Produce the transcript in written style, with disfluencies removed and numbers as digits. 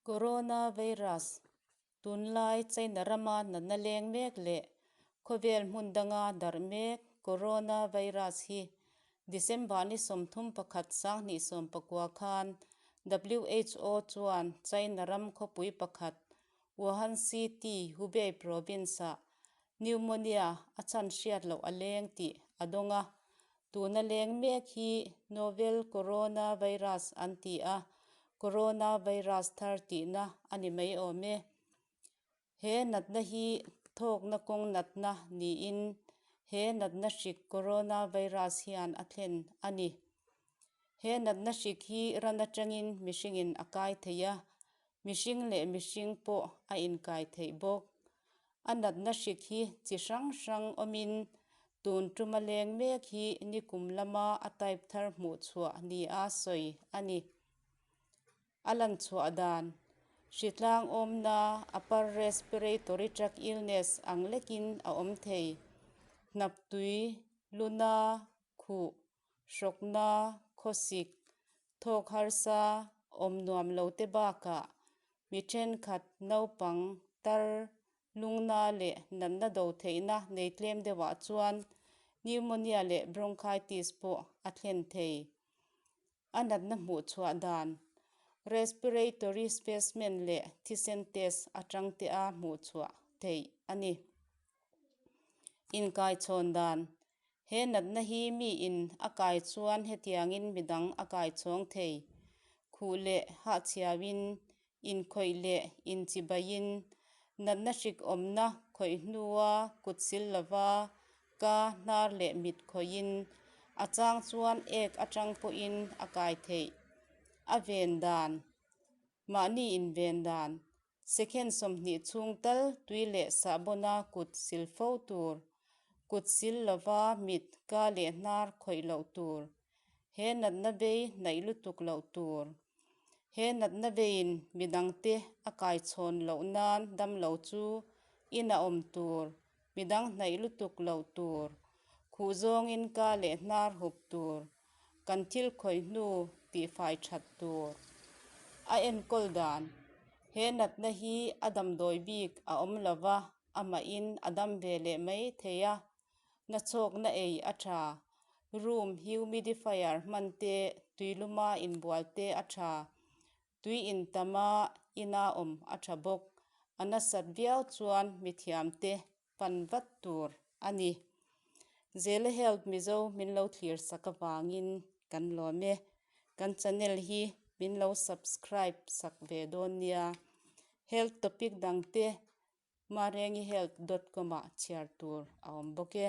Coronavirus, Tunlai China rama natna leng mek leh khawvel hmun danga darh mek Coronavirus hi December ni 31 2019 khan WHO chuan China ram khawpui pakhat Wuhan City, Hubei Province-ah pneumonia a chhan hriat loh a leng tih a dawng a. Tuna leng mek hi Novel Coronavirus an ti a, Coronavirus thar tihna a ni mai awm e. He natna hi thawkna kawng natna niin he natna hrik Coronavirus hian a thlen a ni. He natna hrik hi ran atangin mihringin a kai thei a, mihring leh mihring pawh a inkai theih bawk. A natna hrik hi chi hrang hrang awmin tun tuma leng mek hi nikum lama a type thar hmuh chhuah nia sawi a ni. A lan chhuah dan, hritlang awmna upper respiratory tract illness ang lekin a awm thei. Hnaptui, luna, khuh, hrawkna, khawsik, thawk harsa, awm nuam lo te bakah mi thenkhat naupang, tar, lungna leh natna do theihna nei tlem deuhah chuan pneumonia leh bronchitis pawh a thlen thei. A natna hmuh chhuah dan, respiratory specimen leh thisen test atang te a hmuh chhuah theih a ni. Inkaichhawn dan, He natna hi miin a kai chuan hetiangin midang a kai chhawng thei. Khuh leh hahchhiauin, inkhawih leh inchibaiin, natna hrik awmna khawih hnua kut sil lova ka hnar leh mit khawihin, a chang chuan ek atang pawhin a kai theih. A ven dan, Mahni inven dan, Second 20 chhung tal tui leh sahbawna kut sil fo tur, kut sil lova mit, ka leh hnar khawih loh tur, he natna vei hnaih lutuk loh tur. He natna veiin midangte a kaichhawn loh nan damlo chu ina awm tur, midang hnaih lutuk loh tur, khuh zawngin ka leh hnar hup tur, kan thil khawih hnu tihfai that tur. A enkawl dan, He natna hi a damdawi bik a awm lo va, amahin a dam ve leh mai thei a, nachhawkna ei a tha, room humidifier hman te, tuiluma inbual te a tha, Tui intama ina awm a tha bawk. A nasat viau chuan mithiamte pan vat tur a ni. Zela Health Mizo min lo thlir sak avangin kan lawm e. Kan channel hi min lo subscribe sak ve dawn nia. Health topic dangte marengihealth dot com ah chhiar tur a awm bawk e.